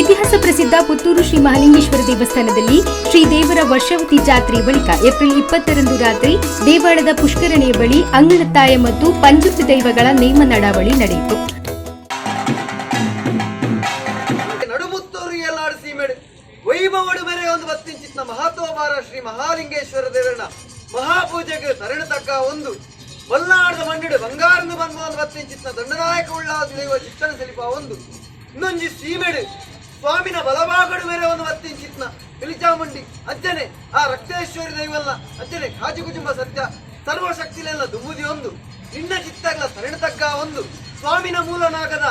ಇತಿಹಾಸ ಪ್ರಸಿದ್ಧ ಪುತ್ತೂರು ಶ್ರೀ ಮಹಾಲಿಂಗೇಶ್ವರ ದೇವಸ್ಥಾನದಲ್ಲಿ ಶ್ರೀ ದೇವರ ವರ್ಷಾವತಿ ಜಾತ್ರೆ ಬಳಿಕ ಏಪ್ರಿಲ್ 20ರಂದು ರಾತ್ರಿ ದೇವಾಲಯದ ಪುಷ್ಕರಣಿಯ ಬಳಿ ಅಂಗಣತ್ತಾಯ ಮತ್ತು ಪಂಜುರ್ಲಿ ದೈವಗಳ ನೇಮ ನಡಾವಳಿ ನಡೆಯಿತು. ನಡುಮುತ್ತೂರು ಎಲ್ಲಾಡು ಸೀಮೆಡು ವೈಭವಡು ಮೇರೆ ಒಂದು ಬತ್ತಿಂಚಿತ್ನ ಮಹತ್ವಭಾರ ಶ್ರೀ ಮಹಾಲಿಂಗೇಶ್ವರ ದೇವರನ ಮಹಾಪೂಜೆಗೆ ತರಣ ತಕ್ಕ ಒಂದು ಮಲ್ನಾಡದ ಮಣ್ಣಿಡು ಬಂಗಾರದ ಬಂದ ಒಂದು ಬತ್ತಿಂಚಿತ್ನ ದಂಡನಾಯಕ ಉಳ್ಳಾದ ದೈವ ಚಿತ್ತನ ಸೆಲಿಪ ಒಂದು ಇನ್ನೊಂಜಿ ಸೀಮೆಡು ಸ್ವಾಮಿನ ಬಲಭಾಗಡು ಮೇರೆ ಒಂದು ಬತ್ತಿಂಚಿತ್ನ ಪಿಲಿಚಾಮುಂಡಿ ಅಜ್ಜನೆ ಆ ರಕ್ತೇಶ್ವರಿ ದೈವಲ್ಲ ಅಜ್ಜನೆ ಕಾಜು ಕುಜುಂಬ ಸತ್ಯ ಸರ್ವಶಕ್ತಿಲೆಲ್ಲ ದುಮುದಿ ಒಂದು ನಿನ್ನ ಚಿತ್ತಗ್ಲ ತರಣ ತಗ್ಗ ಒಂದು ಸ್ವಾಮಿನ ಮೂಲನಾಗದ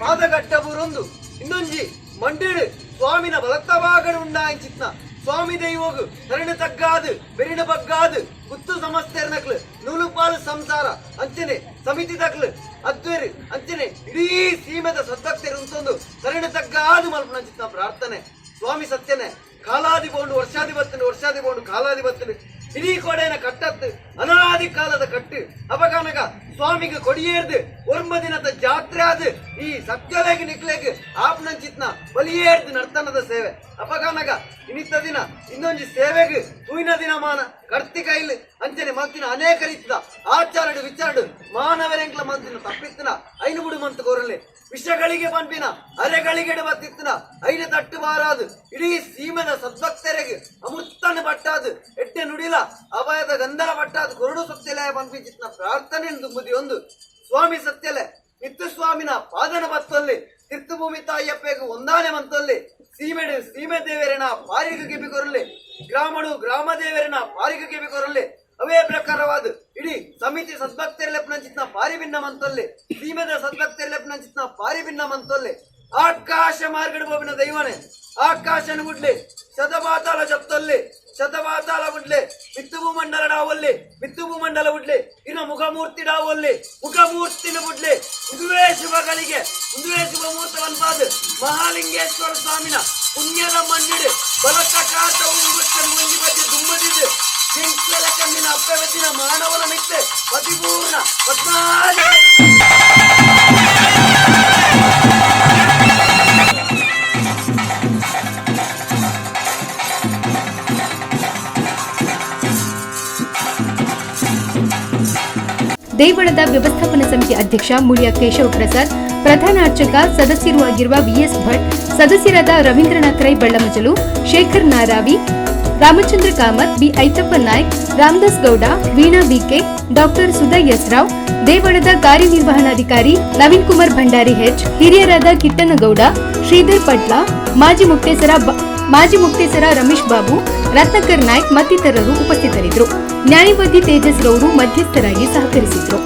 ಪಾದಗಟ್ಟಬೂರೊಂದು ಇನ್ನೊಂಜಿ ಮಂಡಿಡು ಸ್ವಾಮಿನ ಬಲತ್ತ ಬಾಗಡು ಉಂಡಾಂಚಿತ್ನ ಸ್ವಾಮಿ ದೈವೋಗು ತರಣ ತಗ್ಗಾದು ಬೆರಿಣ ಬಗ್ಗಾದು ಗುತ್ತು ಸಮಸ್ತೆರ್ನಕ್ಲು ನೂಲುಪಾಲು ಸಂಸಾರ ಅಂಚನೆ ಸಮಿತಿ ತಕ್ಲು ಅದ್ವೇರು ಅಂಚನೆ ಇಡೀ ಸೀಮೆದ ಸದ್ಭಕ್ತರು ಉಂತೊಂದು ತರಣ ತಗ್ಗಾದು ಮಲ್ಪನಂಚಿತ್ನ ಪ್ರಾರ್ಥನೆ. ಸ್ವಾಮಿ ಸತ್ಯನೆ ಕಾಲಾದಿ ಬೋಂಡು ವರ್ಷಾದಿ ಬತ್ತನು, ವರ್ಷಾದಿ ಬೋಂಡು ಕಾಲಾದಿ ಬತ್ತನು. ಇಡೀ ಕೊಡೆನ ಕಟ್ಟತ್ತು ಅನಾದಿ ಕಾಲದ ಕಟ್ಟು. ಅಪಗಾನಗ ಸ್ವಾಮಿಗೆ ಕೊಡಿಯೇರ್ದು ಒರ್ಮ ದಿನದ ಜಾತ್ರೆ ಅದು ಈ ಸತ್ಯಲೇಗ ನಿಕ್ಲೇಗ್ ಆಪ್ನಂಚಿತ್ನ ಬಲಿಯೇರ್ದು ನರ್ತನದ ಸೇವೆ. ಅಪಗಾನಗ ಇನ್ನಿತ್ತ ದಿನ ಇನ್ನೊಂಜಿ ಸೇವೆಗ್ ತೂಯಿನ ದಿನ ಮಾನ ಕರ್ತಿಕೈಲ್ ಅಂಚನೆ ಮಲ್ತಿನ ಅನೇಕ ರೀತಿದ ಆಚಾರಡು ವಿಚಾರಡು ಮಾನವರೆಂಕ್ಲ ಮಂತಿನ ತಪ್ಪಿತ್ತಿನ ಐನು ಬುಡು ಮಂತು ಕೋರಲೆ ವಿಷಗಳಿಗೆ ಪಂಪಿನ ಅರೆಗಳಿಗೆ ಬತ್ತಿತ್ತಿನ ಐನ ತಟ್ಟು ಬಾರಾದು ಇಡೀ ಸೀಮೆದ ಸದ್ಭಕ್ತರಿಗೆ ಅಮೃತನ ಪಟ್ಟಾದು ಎಟ್ಟೆ ನುಡಿಲ ಅಪಾಯದ ಗಂಧನ ಪಟ್ಟಾದು ಕೊರಡು ಸತ್ಯಲಯ ಪಂಪಿಚಿತ್ನ ಪ್ರಾರ್ಥನೆ ತುಂಬುದಿ ಒಂದು ಸ್ವಾಮಿ ಸತ್ಯಲೆ ನಿತ್ಯ ಸ್ವಾಮಿನ ಪಾದನ ಬತ್ತಲ್ಲಿ ತೀರ್ಥಭೂಮಿ ತಾಯಿಯಪ್ಪೆಗೆ ಒಂದಾನೆ ಮಂತಲ್ಲಿ ಸೀಮೆಡು ಸೀಮೆ ದೇವರನ ಪಾರಿಗ ಗೆಬಿ ಕೊರಲಿ, ಗ್ರಾಮಡು ಗ್ರಾಮ ದೇವರನ ಪಾರಿಗ ಗೆಬಿ ಕೊರಲಿ. ಅವೇ ಪ್ರಕಾರವಾದ ಇಡೀ ಸಮಿತಿ ಸದ್ಭಕ್ತರಲೆಪ್ಪನಂಚಿತ್ನ ಪಾರಿ ಭಿನ್ನ ಮಂತಲ್ಲಿ ಸೀಮೆದ ಸದ್ಭಕ್ತರಲೆಪ್ಪನಂಚಿತ್ನ ಪಾರಿ ಭಿನ್ನ ಮಂತಲ್ಲಿ ಆಕಾಶ ಮಾರ್ಗಡು ಬೋಬಿನ ದೈವನೇ ಆಕಾಶನ ಗುಡ್ಲಿ ಶತಪಾತಾಳ ಜಪ್ತಲ್ಲಿ ಶತಪಾತಾಳ ಗುಡ್ಲೆ ಮಿತ್ತುಭೂ ಮಂಡಲ ಡಾವಲ್ಲಿ ಮಿತ್ತುಭೂ ಮಂಡಲ ಗುಡ್ಲೆ ಇನ್ನ ಮುಖಮೂರ್ತಿ ಡಾವಲ್ಲಿ ಮುಖಮೂರ್ತಿನ ಗುಡ್ಲೆ ಇದುವೇ ಶುಭಗಳಿಗೆ ಇಂದುವೇ ಶುಭ ಮುಹೂರ್ತ ವನ್ಪಾದ ಮಹಾಲಿಂಗೇಶ್ವರ ಸ್ವಾಮಿನ ಪುಣ್ಯದ ಮಣ್ಣಿಡು ಬಲಕ ಕಾತ ಉಂಗುಟ್ಟನು ಒಂಜಿ ಬಜ್ಜೆ ದುಮ್ಮದಿದ್ದು ಕೆಂಕೆಲ ಕಣ್ಣಿನ ಅಪ್ಪವೆತ್ತಿನ ಮಾನವನ ಮಿತ್ತೆ ಪತಿಪೂರ್ಣ ಪದ್ಮಾನ. ದೇವಳದ ವ್ಯವಸ್ಥಾಪನಾ ಸಮಿತಿ ಅಧ್ಯಕ್ಷ ಮುಳಿಯ ಕೇಶವ ಪ್ರಸಾದ್, ಪ್ರಧಾನ ಅರ್ಚಕ ಸದಸ್ಯರೂ ಆಗಿರುವ ವಿಎಸ್ ಭಟ್, ಸದಸ್ಯರಾದ Ravindranath Rai Ballamajalu, Shekhar Naravi, Ramachandra Kamath, B Aithappa Naik, Ramdas Gowda, Veena B K, doctor Sudha S Rao, ದೇವಳದ ಕಾರ್ಯನಿರ್ವಹಣಾಧಿಕಾರಿ ನವೀನ್ ಕುಮಾರ್ ಭಂಡಾರಿ ಹೆಚ್, ಹಿರಿಯರಾದ ಕಿಟ್ಟನಗೌಡ, ಶ್ರೀಧರ್ ಪಟ್ಲ, ಮಾಜಿ ಮುಕ್ತೇಸರ ರಮೇಶ್ ಬಾಬು, ರತ್ನಾಕರ್ ನಾಯ್ಕ್ ಮತ್ತಿತರರು ಉಪಸ್ಥಿತರಿದ್ದರು. ನ್ಯಾಯವಾದಿ ತೇಜಸ್ ರವರು ಮಧ್ಯಸ್ಥರಾಗಿ ಸಹಕರಿಸಿದರು.